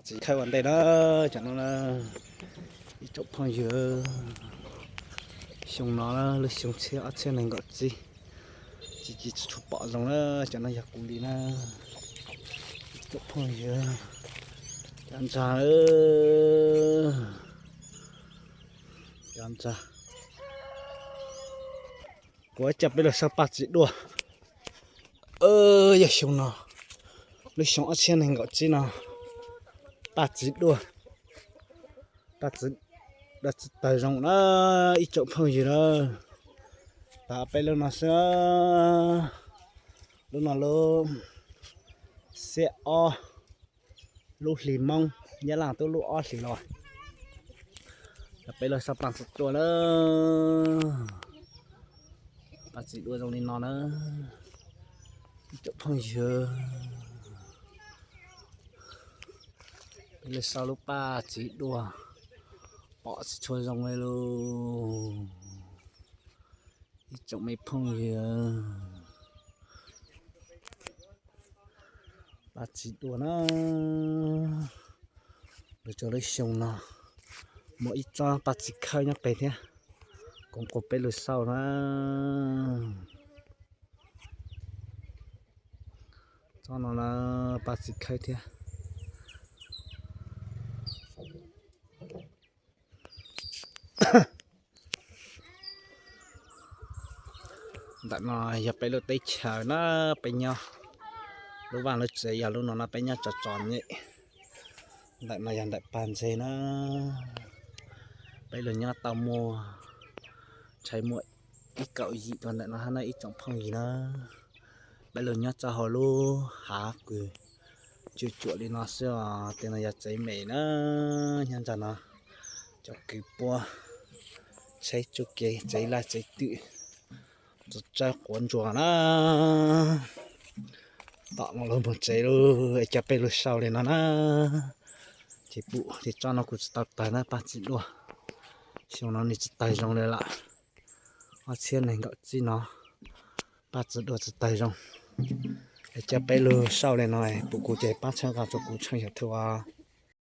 Txiv khawb ua ntej na, cov no na, ib tsoom phooj ywg, xyoo no lub xyoo txhiab ob txhiab nees nkaum tsib, tsis tsis tshua pom zoo na, cov no yog kuv li na, ib tsoom phooj ywg, cov ntsa, cov ntsa, kuv coj peb los saib paj txiv duaj, yog xyoo no, lub xyoo ob txhiab nees nkaum tsib no, paj txiv duaj, paj txiv duaj txawj tawg zoo na, ib tsoom phooj ywg na, tas peb lub no xwb, lub no lub xiab ob, lub hli Hmoob Nyab Laj twb lub ob hlis los, tas peb lub saib paj txiv duaj na, paj txiv duaj zoo li no na, ib tsoom phooj ywg, peb lub saib lub paj txiv duaj, pom tsis tshua zoo li lauj, ib tsoom me phooj ywg, paj txiv duaj na, lub xyoo no, muaj ib tsob paj txiv khawb nyob qis thiab, kuv qus peb lub saib na, tsob no na, paj txiv khawb thiab. Ntawm no yog peb lub teb chaws na, peb nyob, lub vaj lub tsev yog lub no no peb nyob tso tso nyem. Ntawm no yog ntawm pag ntxeg na, peb lug nyob tau muaj, ntshai muaj ib kaum yim rau ntawm no hab na ib tsoom phooj ywg na. Peb lug nyob tso hauv lub hav kws cuam cuam li no xwb os, tej no yog tsev mem na, nyob ntawm no cov kws puab tsheb tsuj kev tsev laj tsev twm, txawj quav ntsuas na. Tom no lug moog tsev lug es coj peb lug sau li no na. Ces pum ces tsob no kuj tsis tau tawg na paj txiv duaj, xyoo no nws tsis tawg zoo li lawm. Ob txhiab nees nkaum tsib no paj txiv duaj tsis tawg zoo. Es coj peb lug sau li no, pum kuv ces pab txhawb nqa rua kuv txhua yam thua.